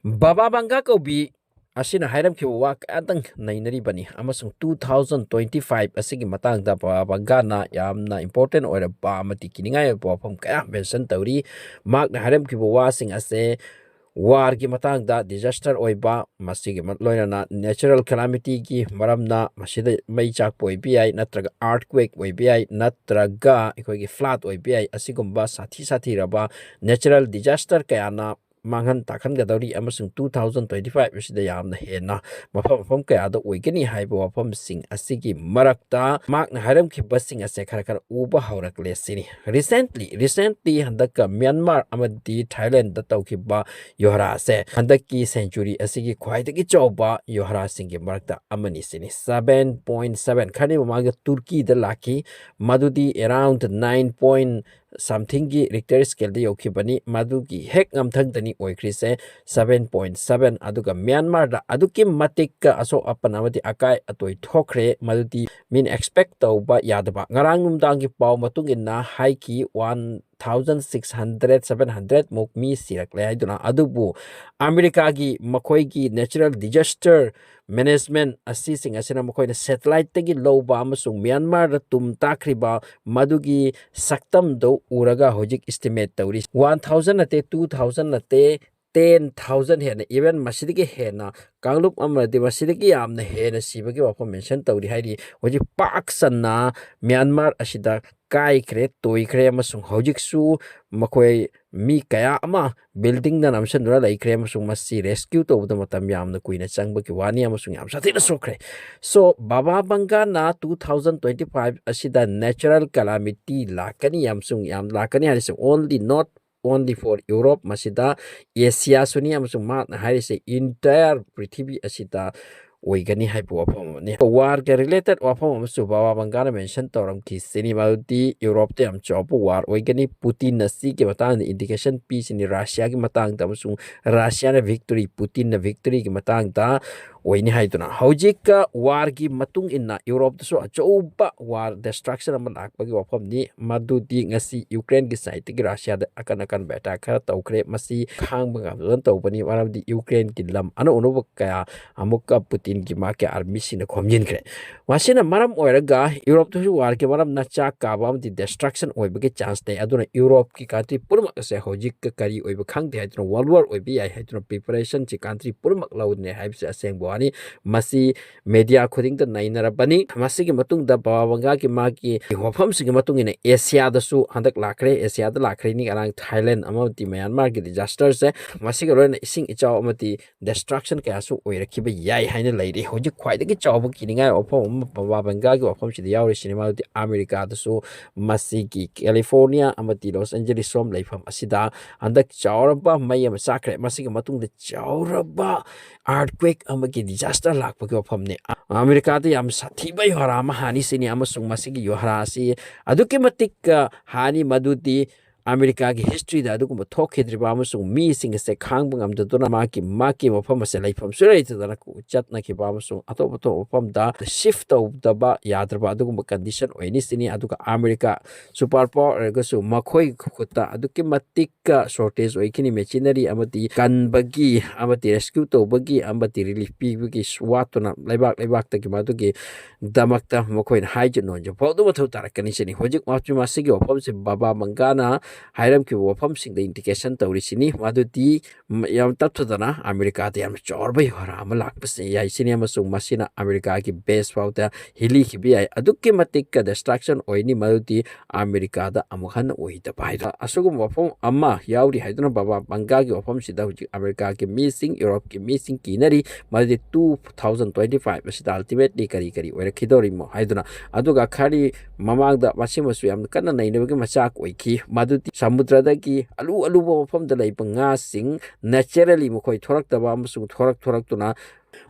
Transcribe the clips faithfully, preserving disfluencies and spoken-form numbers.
ꯕꯥꯕꯥ ꯕꯪꯒꯥ ꯀꯧꯕꯤ ꯑꯁꯤꯅ ꯍꯥꯏꯔꯝꯈꯤꯕ ꯋꯥ ꯀꯌꯥꯇꯪ ꯅꯩꯅꯔꯤꯕꯅꯤ, ꯑꯃꯁꯨꯡ two thousand twenty five ꯑꯁꯤꯒꯤ ꯃꯇꯥꯡꯗ ꯕꯥꯕꯥ ꯕꯪꯒꯥꯅ ꯌꯥꯝꯅ important ꯑꯣꯏꯔꯕ ꯑꯃꯗꯤ ꯀꯤꯅꯤꯡꯉꯥꯏ ꯑꯣꯏꯕ ꯋꯥꯐꯝ ꯀꯌꯥ mention ꯇꯧꯔꯤ꯫ ꯃꯍꯥꯛꯅ ꯍꯥꯏꯔꯝꯈꯤꯕ ꯋꯥꯁꯤꯡ ꯑꯁꯦ warꯒꯤ ꯃꯇꯥꯡꯗ, disaster ꯑꯣꯏꯕ, ꯃꯁꯤꯒꯤ ꯃ-, ꯂꯣꯏꯅꯅ natural calamityꯒꯤ ꯃꯔꯝꯅ, ꯃꯁꯤꯗ ꯃꯩ ꯆꯥꯛꯄ ꯑꯣꯏꯕ ꯌꯥꯏ, ꯅꯠꯇ꯭ꯔꯒ earthquake ꯑꯣꯏꯕ ꯌꯥꯏ, ꯅꯠꯇ꯭ꯔꯒ ꯑꯩꯈꯣꯏꯒꯤ flood ꯑꯣꯏꯕ ꯌꯥꯏ, ꯑꯁꯤꯒꯨꯝꯕ ꯁꯥꯊꯤ ꯁꯥꯊꯤꯔꯕ natural disaster ꯀꯌꯥꯅ ꯃꯥꯡꯍꯟ ꯇꯥꯛꯍꯟꯒꯗꯧꯔꯤ, ꯑꯃꯁꯨꯡ two thousand twenty five ꯑꯁꯤꯗ ꯌꯥꯝꯅ ꯍꯦꯟꯅ ꯃꯐꯝ ꯃꯐꯝ ꯀꯌꯥꯗ ꯑꯣꯏꯒꯅꯤ ꯍꯥꯏꯕ ꯋꯥꯐꯝꯁꯤꯡ ꯑꯁꯤꯒꯤ ꯃꯔꯛꯇ ꯃꯍꯥꯛꯅ ꯍꯥꯏꯔꯝꯈꯤꯕꯁꯤꯡ ꯑꯁꯦ ꯈꯔ ꯈꯔ ꯎꯕ ꯍꯧꯔꯛꯂꯦ ꯁꯤꯅꯤ꯫ Recently, recently ꯍꯟꯗꯛꯀ ꯃ꯭ꯌꯥꯟꯃꯥꯔ ꯑꯃꯗꯤ ꯊꯥꯏꯂꯦꯟꯗ ꯇꯧꯈꯤꯕ ꯌꯣꯍꯔꯥ ꯑꯁꯦ ꯍꯟꯗꯛꯀꯤ century ꯑꯁꯤꯒꯤ ꯈ꯭ꯋꯥꯏꯗꯒꯤ ꯆꯥꯎꯕ ꯌꯣꯍꯔꯥꯁꯤꯡꯒꯤ ꯃꯔꯛꯇ ꯑꯃꯅꯤ ꯁꯤꯅꯤ꯫ Seven point seven, ꯈꯔꯅꯤ ꯃꯃꯥꯡꯗ ꯇꯨꯔꯀꯤꯗ ꯂꯥꯛꯈꯤ, ꯃꯗꯨꯗꯤ around nine point somethingꯒꯤ Richter scaleꯗ ꯌꯧꯈꯤꯕꯅꯤ꯫ ꯃꯗꯨꯒꯤ ꯍꯦꯛ ꯉꯝꯊꯪꯗꯅꯤ ꯑꯣꯏꯈ꯭ꯔꯤꯁꯦ seven point seven꯫ ꯑꯗꯨꯒ ꯃ꯭ꯌꯥꯟꯃꯥꯔꯗ ꯑꯗꯨꯛꯀꯤ ꯃꯇꯤꯛ ꯑꯁꯣꯛ ꯑꯄꯟ ꯑꯃꯗꯤ ꯑꯀꯥꯏ ꯑꯇꯣꯏ ꯊꯣꯛꯈ꯭ꯔꯦ, ꯃꯗꯨꯗꯤ ꯃꯤꯅ expect ꯇꯧꯕ ꯌꯥꯗꯕ꯫ ꯉꯔꯥꯡ ꯅꯨꯡꯗꯥꯡꯒꯤ ꯄꯥꯎ ꯃꯇꯨꯡ ꯏꯟꯅ ꯍꯥꯏꯈꯤ, one thousand six hundred, seven hundred ꯃꯨꯛ ꯃꯤ ꯁꯤꯔꯛꯂꯦ ꯍꯥꯏꯗꯨꯅ꯫ ꯑꯗꯨꯕꯨ ꯑꯃꯦꯔꯤꯀꯥꯒꯤ ꯃꯈꯣꯏꯒꯤ natural disaster management ꯑꯁꯤꯁꯤꯡ ꯑꯁꯤꯅ ꯃꯈꯣꯏꯅ satelliteꯇꯒꯤ ꯂꯧꯕ ꯑꯃꯁꯨꯡ ꯃ꯭ꯌꯥꯟꯃꯥꯔꯗ ꯇꯨꯝ ꯇꯥꯈ꯭ꯔꯤꯕ ꯃꯗꯨꯒꯤ ꯁꯛꯇꯝꯗꯨ ꯎꯔꯒ ꯍꯧꯖꯤꯛ estimate ꯇꯧꯔꯤ꯫ One thousand ꯅꯠꯇꯦ, two thousand ꯅꯠꯇꯦ, ten thousand ꯍꯦꯟꯅ, even ꯃꯁꯤꯗꯒꯤ ꯍꯦꯟꯅ, ꯀꯥꯡꯂꯨꯞ ꯑꯃꯗꯤ ꯃꯁꯤꯗꯒꯤ ꯌꯥꯝꯅ ꯍꯦꯟꯅ ꯁꯤꯕꯒꯤ ꯋꯥꯐꯝ mention ꯇꯧꯔꯤ ꯍꯥꯏꯔꯤ꯫ ꯍꯧꯖꯤꯛ ꯄꯥꯛ ꯁꯟꯅ ꯃ꯭ꯌꯥꯟꯃꯥꯔ ꯑꯁꯤꯗ ꯀꯥꯏꯈ꯭ꯔꯦ, ꯇꯣꯏꯈ꯭ꯔꯦ, ꯑꯃꯁꯨꯡ ꯍꯧꯖꯤꯛꯁꯨ ꯃꯈꯣꯏ ꯃꯤ ꯀꯌꯥ ꯑꯃ buildingꯗ ꯅꯝꯁꯤꯟꯗꯨꯅ ꯂꯩꯈ꯭ꯔꯦ, ꯑꯃꯁꯨꯡ ꯃꯁꯤ rescue ꯇꯧꯕꯗ ꯃꯇꯝ ꯌꯥꯝꯅ ꯀꯨꯏꯅ ꯆꯪꯕꯒꯤ ꯋꯥꯅꯤ, ꯑꯃꯁꯨꯡ ꯌꯥꯝ ꯁꯥꯊꯤꯅ ꯁꯣꯛꯈ꯭ꯔꯦ꯫ So, ꯕꯥꯕꯥ ꯕꯪꯒꯥꯅ two thousand twenty five ꯑꯁꯤꯗ natural calamity ꯂꯥꯛꯀꯅꯤ, ꯑꯃꯁꯨꯡ ꯌꯥꯝ ꯂꯥꯛꯀꯅꯤ ꯍꯥꯏꯔꯤꯁꯦ only, not only for Europe, ꯃꯁꯤꯗ ꯑꯦꯁꯤꯌꯥꯁꯨꯅꯤ, ꯑꯃꯁꯨꯡ ꯃꯍꯥꯛꯅ ꯍꯥꯏꯔꯤꯁꯦ entire ꯄ꯭ꯔꯤꯊꯤꯕꯤ ꯑꯁꯤꯗ ꯑꯣꯏꯒꯅꯤ ꯍꯥꯏꯕ ꯋꯥꯐꯝ ꯑꯃꯅꯤ꯫ Warꯒ related ꯋꯥꯐꯝ ꯑꯃꯁꯨ ꯕꯥꯕꯥ ꯕꯪꯒꯥꯅ mention ꯇꯧꯔꯝꯈꯤꯁꯤꯅꯤ, ꯃꯗꯨꯗꯤ Europeꯇ ꯌꯥꯝ ꯆꯥꯎꯕ war ꯑꯣꯏꯒꯅꯤ꯫ Putinꯅ ꯁꯤꯒꯤ ꯃꯇꯥꯡꯗ indication ꯄꯤꯁꯤꯅꯤ, Russiaꯒꯤ ꯃꯇꯥꯡꯗ, ꯑꯃꯁꯨꯡ Russiaꯅ victory, Putinꯅ victoryꯒꯤ ꯃꯇꯥꯡꯗ꯫ ꯑꯣꯏꯅꯤ ꯍꯥꯏꯗꯨꯅ꯫ ꯍꯧꯖꯤꯛꯀ ꯋꯥꯔꯒꯤ ꯃꯇꯨꯡ ꯏꯟꯅ ꯌꯨꯔꯣꯞꯇꯁꯨ ꯑꯆꯧꯕ ꯋꯥꯔ ꯗꯤꯁꯇ꯭ꯔꯛꯁꯟ ꯑꯃ ꯂꯥꯛꯄꯒꯤ ꯋꯥꯐꯝꯅꯤ꯫ ꯃꯗꯨꯗꯤ ꯉꯁꯤ ꯌꯨꯀ꯭ꯔꯦꯟꯒꯤ ꯁꯥꯏꯠꯇꯒꯤ ꯔꯁꯤꯌꯥꯗ ꯑꯀꯟ ꯑꯀꯟꯕ ꯑꯦꯇꯥꯛ ꯈꯔ ꯇꯧꯈ꯭ꯔꯦ꯫ ꯃꯁꯤ ꯈꯥꯡꯕ ꯉꯝꯗꯗꯅ ꯇꯧꯕꯅꯤ, ꯃꯔꯝꯗꯤ ꯌꯨꯀ꯭ꯔꯦꯟꯒꯤ ꯂꯝ ꯑꯅꯧ ꯑꯅꯧꯕ ꯀꯌꯥ ꯑꯃꯨꯛꯀ ꯄꯨꯇꯤꯟꯒꯤ ꯃꯥꯒꯤ ꯑꯥꯔꯃꯤꯁꯤꯡꯅ ꯈꯣꯝꯖꯤꯟꯈ꯭ꯔꯦ꯫ ꯃꯁꯤꯅ ꯃꯔꯝ ꯑꯣꯏꯔꯒ ꯌꯨꯔꯣꯞꯇꯁꯨ ꯋꯥꯔꯒꯤ ꯃꯔꯝꯅ ꯆꯥꯛ ꯀꯥꯕ ꯑꯃꯗꯤ ꯗꯤꯁꯇ꯭ꯔꯛꯁꯟ ꯑꯣꯏꯕꯒꯤ ꯆꯥꯟꯁ ꯂꯩ꯫ ꯑꯗꯨꯅ ꯌꯨꯔꯣꯞꯀꯤ ꯀꯟꯇ꯭ꯔꯤ ꯄꯨꯝꯅꯃꯛ ꯑꯁꯦ ꯍꯧꯖꯤꯛꯀ ꯀꯔꯤ ꯑꯣꯏꯕ ꯈꯪꯗꯦ ꯍꯥꯏꯗꯨꯅ, ꯋꯥꯔꯜ ꯋꯥꯔ ꯑꯣꯏꯕ ꯌꯥꯏ ꯍꯥꯏꯗꯨꯅ ꯄ꯭ꯔꯤꯄꯦꯔꯦꯁꯟꯁꯤ ꯀꯟꯇ꯭ꯔꯤ ꯄꯨꯝꯅꯃꯛ ꯂꯧꯗꯅꯦ ꯍꯥꯏꯕꯁꯤ ꯑꯁꯦꯡꯕ ꯋꯥꯅꯤ꯫ ꯃꯁꯤ ꯃꯦꯗꯤꯌꯥ ꯈꯨꯗꯤꯡꯗ ꯅꯩꯅꯔꯕꯅꯤ꯫ ꯃꯁꯤꯒꯤ ꯃꯇꯨꯡꯗ ꯕꯕꯥ ꯚꯪꯒꯥꯒꯤ ꯃꯥꯒꯤ ꯋꯥꯐꯝꯁꯤꯒꯤ ꯃꯇꯨꯡ ꯏꯟꯅ ꯑꯦꯁꯤꯌꯥꯗꯁꯨ ꯍꯟꯗꯛ ꯂꯥꯛꯈ꯭ꯔꯦ꯫ ꯑꯦꯁꯤꯌꯥꯗ ꯂꯥꯛꯈ꯭ꯔꯦꯅꯤ, ꯉꯔꯥꯡ ꯊꯥꯏꯂꯦꯟ ꯑꯃꯗꯤ ꯃ꯭ꯌꯥꯟꯃꯥꯔꯒꯤ ꯗꯤꯖꯥꯁꯇꯔꯁꯦ, ꯃꯁꯤꯒ ꯂꯣꯏꯅꯅ ꯏꯁꯤꯡ ꯏꯆꯥꯎ ꯑꯃꯗꯤ ꯗꯤꯁꯇ꯭ꯔꯛꯁꯟ ꯀꯌꯥꯁꯨ ꯑꯣꯏꯔꯛꯈꯤꯕ ꯌꯥꯏ ꯍꯥꯏꯅ ꯂꯩꯔꯤ꯫ ꯍꯧꯖꯤꯛ ꯈ꯭ꯋꯥꯏꯗꯒꯤ ꯆꯥꯎꯕ ꯀꯤꯅꯤꯡꯉꯥꯏ ꯋꯥꯐꯝ ꯑꯃ ꯕꯕꯥ ꯚꯪꯒꯥꯒꯤ ꯋꯥꯐꯝꯁꯤꯗ ꯌꯥꯎꯔꯤꯁꯤꯅꯤ, ꯃꯗꯨꯗꯤ ꯑꯃꯦꯔꯤꯀꯥꯗꯁꯨ ꯃꯁꯤꯒꯤ ꯀꯦꯂꯤꯐꯣꯔꯅꯤꯌꯥ ꯑꯃꯗꯤ ꯂꯣꯁ ꯑꯦꯟꯖꯦꯂꯤꯁ ꯁꯣꯝ ꯂꯩꯐꯝ ꯑꯁꯤꯗ ꯍꯟꯗꯛ ꯆꯥꯎꯔꯕ ꯃꯩ ꯑꯃ ꯆꯥꯛꯈ꯭ꯔꯦ꯫ ꯃꯁꯤꯒꯤ ꯃꯇꯨꯡꯗ ꯆꯥꯎꯔꯕ ꯑꯥꯔꯠꯀ꯭ꯋꯦꯛ ꯑꯃꯒꯤ ꯗꯤꯖꯥꯁꯇꯔ ꯂꯥꯛꯄꯒꯤ ꯋꯥꯐꯝꯅꯤ꯫ ꯑꯃꯦꯔꯤꯀꯥꯗ ꯌꯥꯝ ꯁꯥꯊꯤꯕ ꯌꯨꯍꯥꯔꯥ ꯑꯃ ꯍꯥꯅꯤ ꯁꯤꯅꯤ, ꯑꯃꯁꯨꯡ ꯃꯁꯤꯒꯤ ꯌꯨꯍꯥꯔꯥ ꯑꯁꯤ ꯑꯗꯨꯛꯀꯤ ꯃꯇꯤꯛ, ꯑ, ꯍꯥꯅꯤ, ꯃꯗꯨꯗꯤ ꯑꯃꯦꯔꯤꯀꯥꯒꯤ ꯍꯤꯁꯇ꯭ꯔꯤꯗ ꯑꯗꯨꯒꯨꯝꯕ ꯊꯣꯛꯈꯤꯗ꯭ꯔꯤꯕ ꯑꯃꯁꯨꯡ ꯃꯤꯁꯤꯡ ꯑꯁꯦ ꯈꯥꯡꯕ ꯉꯝꯗꯗꯨꯅ ꯃꯍꯥꯛꯀꯤ, ꯃꯍꯥꯛꯀꯤ ꯃꯐꯝ ꯑꯁꯦ ꯂꯩꯐꯝꯁꯨ ꯂꯩꯇꯗꯅ ꯆꯠꯅꯈꯤꯕ ꯑꯃꯁꯨꯡ ꯑꯇꯣꯞ ꯑꯇꯣꯞꯄ ꯃꯐꯝꯗ ꯁꯤꯐ ꯇꯧꯗꯕ ꯌꯥꯗ꯭ꯔꯕ ꯑꯗꯨꯒꯨꯝꯕ ꯀꯟꯗꯤꯁꯟ ꯑꯣꯏꯅꯤ ꯁꯤꯅꯤ꯫ ꯑꯗꯨꯒ ꯑꯃꯦꯔꯤꯀꯥ ꯁꯨꯄꯔ ꯄꯥꯋꯔ ꯑꯣꯏꯔꯒꯁꯨ ꯃꯈꯣꯏꯒꯤ ꯈꯨꯠꯇ ꯑꯗꯨꯛꯀꯤ ꯃꯇꯤꯛ ꯁꯣꯔꯇꯦꯖ ꯑꯣꯏꯈꯤꯅꯤ, ꯃꯦꯆꯤꯅꯔꯤ ꯑꯃꯗꯤ ꯀꯟꯕꯒꯤ ꯑꯃꯗꯤ ꯔꯦꯁꯀ꯭ꯌꯨ ꯇꯧꯕꯒꯤ ꯑꯃꯗꯤ ꯔꯤꯂꯤꯐ ꯄꯤꯕꯒꯤ ꯋꯥꯠꯇꯨꯅ ꯂꯩꯕꯥꯛ ꯂꯩꯕꯥꯛꯇꯒꯤ ꯃꯗꯨꯒꯤ ꯗꯃꯛꯇ ꯃꯈꯣꯏꯅ ꯍꯥꯏꯖ ꯅꯣꯟꯖ ꯐꯥꯎꯗ ꯃꯊꯧ ꯇꯥꯔꯛꯀꯅꯤ ꯁꯤꯅꯤ꯫ ꯍꯧꯖꯤꯛ ꯃꯁꯤ-, ꯃꯁꯤꯒꯤ ꯋꯥꯐꯝꯁꯤ ꯕꯕꯥ ꯃꯪꯒꯥꯅ ꯍꯥꯏꯔꯝꯈꯤꯕ ꯋꯥꯐꯝꯁꯤꯡꯗ ꯏꯟꯗꯤꯀꯦꯁꯟ ꯇꯧꯔꯤꯁꯤꯅꯤ꯫ ꯃꯗꯨꯗꯤ ꯌꯥꯝ ꯇꯞꯊꯗꯅ ꯑꯃꯦꯔꯤꯀꯥꯗ ꯌꯥꯝꯅ ꯆꯥꯎꯔꯕ ꯌꯨꯍꯥꯔꯥ ꯑꯃ ꯂꯥꯛꯄꯁꯤ ꯌꯥꯏ ꯁꯤꯅꯤ, ꯑꯃꯁꯨꯡ ꯃꯁꯤꯅ ꯑꯃꯦꯔꯤꯀꯥꯒꯤ ꯕꯦꯁ ꯐꯥꯎꯗ ꯍꯤꯂꯤꯈꯤꯕ ꯌꯥꯏ꯫ ꯑꯗꯨꯛꯀꯤ ꯃꯇꯤꯛ ꯗꯤꯁꯇ꯭ꯔꯛꯁꯟ ꯑꯣꯏꯅꯤ, ꯃꯗꯨꯗꯤ ꯑꯃꯦꯔꯤꯀꯥꯗ ꯑꯃꯨꯛ ꯍꯟꯅ ꯑꯣꯏꯗꯕ ꯍꯥꯏꯗꯣ꯫ ꯑꯁꯤꯒꯨꯝꯕ ꯋꯥꯐꯝ ꯑꯃ ꯌꯥꯎꯔꯤ ꯍꯥꯏꯗꯨꯅ ꯕꯕꯥ ꯃꯪꯒꯥꯒꯤ ꯋꯥꯐꯝꯁꯤꯗ ꯍꯧꯖꯤꯛ ꯑꯃꯦꯔꯤꯀꯥꯒꯤ ꯃꯤꯁꯤꯡ, ꯌꯨꯔꯣꯞꯀꯤ ꯃꯤꯁꯤꯡ ꯀꯤꯅꯔꯤ꯫ ꯃꯗꯨꯗꯤ two thousand twenty five ꯑꯁꯤꯗ ultimately ꯀꯔꯤ ꯀꯔꯤ ꯑꯣꯏꯔꯛꯈꯤꯗꯧꯔꯤꯃꯣ ꯍꯥꯏꯗꯨꯅ꯫ ꯑꯗꯨꯒ ꯈꯔꯤ ꯃꯃꯥꯡꯗ ꯃꯁꯤꯃꯁꯨ ꯌꯥꯝꯅ ꯀꯟꯅ ꯅꯩꯅꯕꯒꯤ ꯃꯆꯥꯛ ꯑꯣꯏꯈꯤ꯫ ꯃꯗꯨꯗꯤ ꯁꯃꯨꯗ꯭ꯔꯗꯒꯤ ꯑꯂꯨ ꯑꯂꯨꯕ ꯃꯐꯝꯗ ꯂꯩꯕ ꯉꯥꯁꯤꯡ naturally ꯃꯈꯣꯏ ꯊꯣꯔꯛꯇꯕ ꯑꯃꯁꯨꯡ ꯊꯣꯔꯛ ꯊꯣꯔꯛꯇꯨꯅ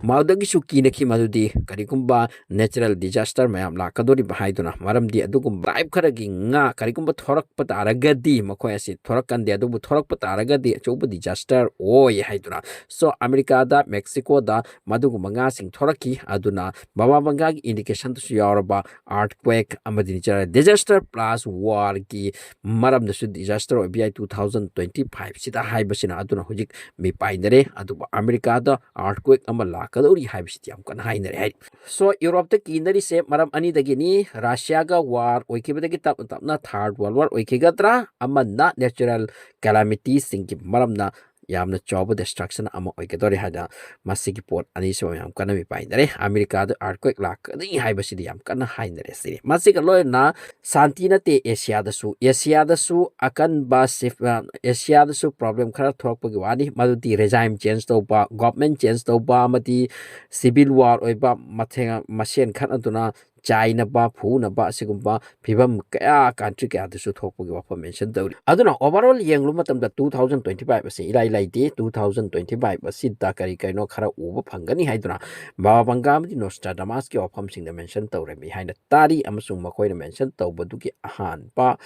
ꯃꯗꯨꯗꯒꯤꯁꯨ ꯀꯤꯅꯈꯤ ꯃꯗꯨꯗꯤ ꯀꯔꯤꯒꯨꯝꯕ natural disaster ꯃꯌꯥꯝ ꯂꯥꯛꯀꯗꯧꯔꯤꯕ ꯍꯥꯏꯗꯨꯅ, ꯃꯔꯝꯗꯤ ꯑꯗꯨꯒꯨꯝꯕ tribe ꯈꯔꯒꯤ ꯉꯥ ꯀꯔꯤꯒꯨꯝꯕ ꯊꯣꯔꯛꯄ ꯇꯥꯔꯒꯗꯤ, ꯃꯈꯣꯏ ꯑꯁꯤ ꯊꯣꯔꯛꯀꯟꯗꯦ, ꯑꯗꯨꯕꯨ ꯊꯣꯔꯛꯄ ꯇꯥꯔꯒꯗꯤ ꯑꯆꯧꯕ disaster ꯑꯣꯏ ꯍꯥꯏꯗꯨꯅ꯫ So, ꯑꯃꯦꯔꯤꯀꯥꯗ, ꯃꯦꯛꯁꯤꯀꯣꯗ ꯃꯗꯨꯒꯨꯝꯕ ꯉꯥꯁꯤꯡ ꯊꯣꯔꯛꯈꯤ꯫ ꯑꯗꯨꯅ ꯕꯕꯥ ꯚꯪꯒꯥꯒꯤ indicationꯗꯁꯨ ꯌꯥꯎꯔꯕ earthquake ꯑꯃꯗꯤ natural disaster plus warꯒꯤ ꯃꯔꯝꯗꯁꯨ disaster ꯑꯣꯏꯕ ꯌꯥꯏ two thousand twenty five ꯁꯤꯗ ꯍꯥꯏꯕꯁꯤꯅ꯫ ꯑꯗꯨꯅ ꯍꯧꯖꯤꯛ ꯃꯤ ꯄꯥꯏꯅꯔꯦ, ꯑꯗꯨꯕꯨ ꯑꯃꯦꯔꯤꯀꯥꯗ earthquake ꯑꯃ ꯂꯥꯛꯀꯗꯧꯔꯤ ꯍꯥꯏꯕꯁꯤꯗꯤ ꯌꯥꯝ ꯀꯟꯅ ꯍꯥꯏꯅꯔꯦ ꯍꯥꯏꯔꯤ꯫ So, ꯌꯨꯔꯣꯞꯇ ꯀꯤꯅꯔꯤꯁꯦ ꯃꯔꯝ ꯑꯅꯤꯗꯒꯤꯅꯤ꯫ ꯔꯁꯤꯌꯥꯒ war ꯑꯣꯏꯈꯤꯕꯗꯒꯤ ꯇꯞꯅ ꯇꯞꯅ third world war ꯑꯣꯏꯈꯤꯒꯗ꯭ꯔꯥ, ꯑꯃꯅ natural calamityꯁꯤꯡꯒꯤ ꯃꯔꯝꯅ ꯌꯥꯝꯅ ꯆꯥꯎꯕ destruction ꯑꯃ ꯑꯣꯏꯒꯗꯧꯔꯦ ꯍꯥꯏꯅ ꯃꯁꯤꯒꯤ ꯄꯣꯠ ꯑꯅꯤꯁꯤꯃ ꯌꯥꯝ ꯀꯟꯅ ꯃꯤ ꯄꯥꯏꯅꯔꯦ꯫ ꯑꯃꯦꯔꯤꯀꯥꯗ earthquake ꯂꯥꯛꯀꯅꯤ ꯍꯥꯏꯕꯁꯤꯗꯤ ꯌꯥꯝ ꯀꯟꯅ ꯍꯥꯏꯅꯔꯦ ꯁꯤꯅꯤ꯫ ꯃꯁꯤꯒ ꯂꯣꯏꯅꯅ ꯁꯥꯟꯇꯤ ꯅꯠꯇꯦ ꯑꯦꯁꯤꯌꯥꯗꯁꯨ꯫ ꯑꯦꯁꯤꯌꯥꯗꯁꯨ ꯑꯀꯟꯕ ꯁꯤꯐ-, ꯑ, ꯑꯦꯁꯤꯌꯥꯗꯁꯨ problem ꯈꯔ ꯊꯣꯛꯂꯛꯄꯒꯤ ꯋꯥꯅꯤ, ꯃꯗꯨꯗꯤ regime change ꯇꯧꯕ, government change ꯇꯧꯕ, ꯑꯃꯗꯤ civil war ꯑꯣꯏꯕ, ꯃꯊꯦꯡ-, ꯃꯁꯦꯟ ꯈꯠꯅꯗꯨꯅ ꯆꯥꯏꯅꯕ, ꯐꯨꯅꯕ, ꯑꯁꯤꯒꯨꯝꯕ ꯐꯤꯕꯝ ꯀꯌꯥ country ꯀꯌꯥꯗꯁꯨ ꯊꯣꯛꯄꯒꯤ ꯋꯥꯐꯝ mention ꯇꯧꯔꯤ꯫ ꯑꯗꯨꯅ overall ꯌꯦꯡꯂꯨꯕ ꯃꯇꯝꯗ two thousand twenty five ꯑꯁꯤ ꯏꯔꯥꯏ ꯂꯥꯏꯗꯦ꯫ Two thousand twenty five ꯑꯁꯤꯗ ꯀꯔꯤ ꯀꯔꯤꯅꯣ ꯈꯔ ꯎꯕ ꯐꯪꯒꯅꯤ ꯍꯥꯏꯗꯨꯅ ꯕꯕꯥ ꯚꯪꯒꯥ ꯑꯃꯗꯤ ꯅꯣꯁꯇ꯭ꯔꯥꯗꯥꯃꯁꯀꯤ ꯋꯥꯐꯝꯁꯤꯡꯗ mention ꯇꯧꯔꯝꯃꯤ ꯍꯥꯏꯅ ꯇꯥꯔꯤ, ꯑꯃꯁꯨꯡ ꯃꯈꯣꯏꯅ mention ꯇꯧꯕꯗꯨꯒꯤ ꯑꯍꯥꯟꯕ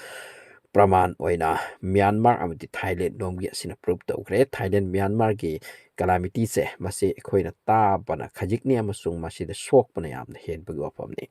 ꯄ꯭ꯔꯃꯥꯟ ꯑꯣꯏꯅ ꯃ꯭ꯌꯥꯟꯃꯥꯔ ꯑꯃꯗꯤ ꯊꯥꯏꯂꯦꯟ ꯂꯣꯝꯒꯤ ꯑꯁꯤꯅ prove ꯇꯧꯈ꯭ꯔꯦ꯫ ꯊꯥꯏꯂꯦꯟ ꯃ꯭ꯌꯥꯟꯃꯥꯔꯒꯤ calamityꯁꯦ ꯃꯁꯤ ꯑꯩꯈꯣꯏꯅ ꯇꯥꯕꯅ ꯈꯖꯤꯛꯅꯤ ꯑꯃꯁꯨꯡ ꯃꯁꯤꯗ ꯁꯣꯛꯄꯅ ꯌꯥꯝꯅ ꯍꯦꯟꯕꯒꯤ ꯋꯥꯐꯝꯅꯤ꯫